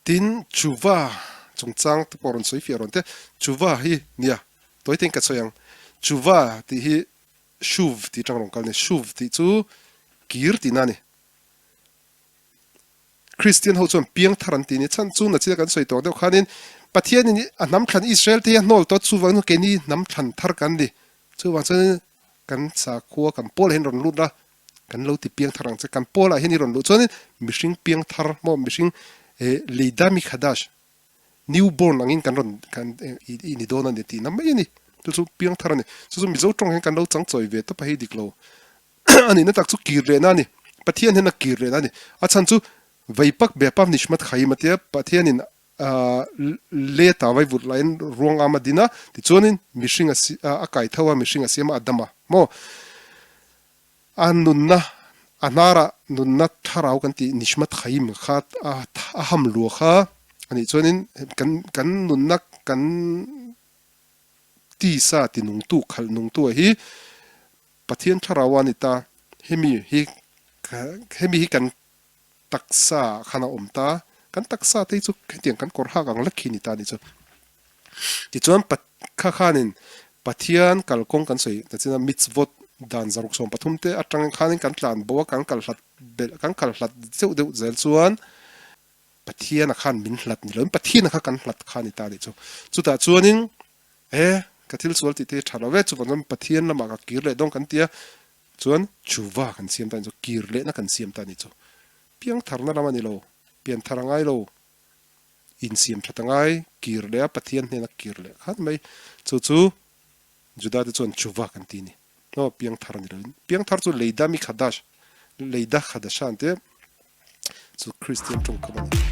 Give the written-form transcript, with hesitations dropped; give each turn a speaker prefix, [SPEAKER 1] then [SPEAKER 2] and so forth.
[SPEAKER 1] Tin, Chuva chungchang te pawh rawn sawi fiah rawn te. Chuva hi nia, tawi tein ka sawi ang. Chuva tih hi shuv tih atang rawn kal a ni. Shuv tih chu kir tihna a ni. Kristian ho chuan piangthar an ti a ni. Chhan chu nachina kan sawi tawh deuh khanin Pathianin a hnam thlan Israel te hi a hnawl tawh chuvangin keini hnam thlan thar kan ni. Chuvang chuan kan sakhua kan pawlah hian rawn lut la, kan lo ti piangthar ang che. Kan pawlah hian i rawn luh chuanin mihring piangthar maw mihring leida mikhadash, new born angin kan rawn kan i ni dawn a ni tihna mai a ni. Chu chu piangthar a ni. Chu chu Mizo tawng hian kan lo chang chawi ve tawp a hei dik lo a nihna tak chu kir lehna a ni. Pathian hian a kir lehna a ni. A chhan chu Veipak Bepav Nishmat Chaim a tia Pathianin Leta vai vut laiin ruang am a din a, tichuanin mihring a a kai tho a, mihring a siam a, a dam a maw? A nunna, a hnarah nunna thlarau kan tih Nishmat Chaim kha a ham lua kha a nih chuanin kan kan nunna kan tisa ti nungtu khalh nungtu a hi Pathian thlarau a ni ta, hemi hi hemi hi kan Taksa ah khan a awm ta. Kan taksa te hi chu hetiang kan kawr hak ang lek hi ni ta ni chu. Tichuan kha khanin Pathian kalkawng kan sawi ta chin a, mitzvot dan 113 te atang khanin kan tlan bo a, kan kal hlat belh kan kal hlat deuh deuh zel chuan Pathian a khan min hlat ni loin Pathian a kha kan hlat kha ni ta ni chu. Chutah chuanin e ka thil sual tih te hi tha lo ve, chuvang chuan Pathian lamah ka kir leh dawn kan ti a, Chuan chuva kan siam ta ni chu, kir lehna kan siam ta ni chu. Piangtharna lam a ni lo, pianthar a ngai lo, insiam that a ngai, kir leh a Pathian hnena kir leh khan mai. Chu chu Juda te chuan chuva kan ti a ni. Aw, piangthar a ni lo in. Piangthar chu leida mi khadash, leida khadasha an ti a, chu Kristian tawngkam a ni.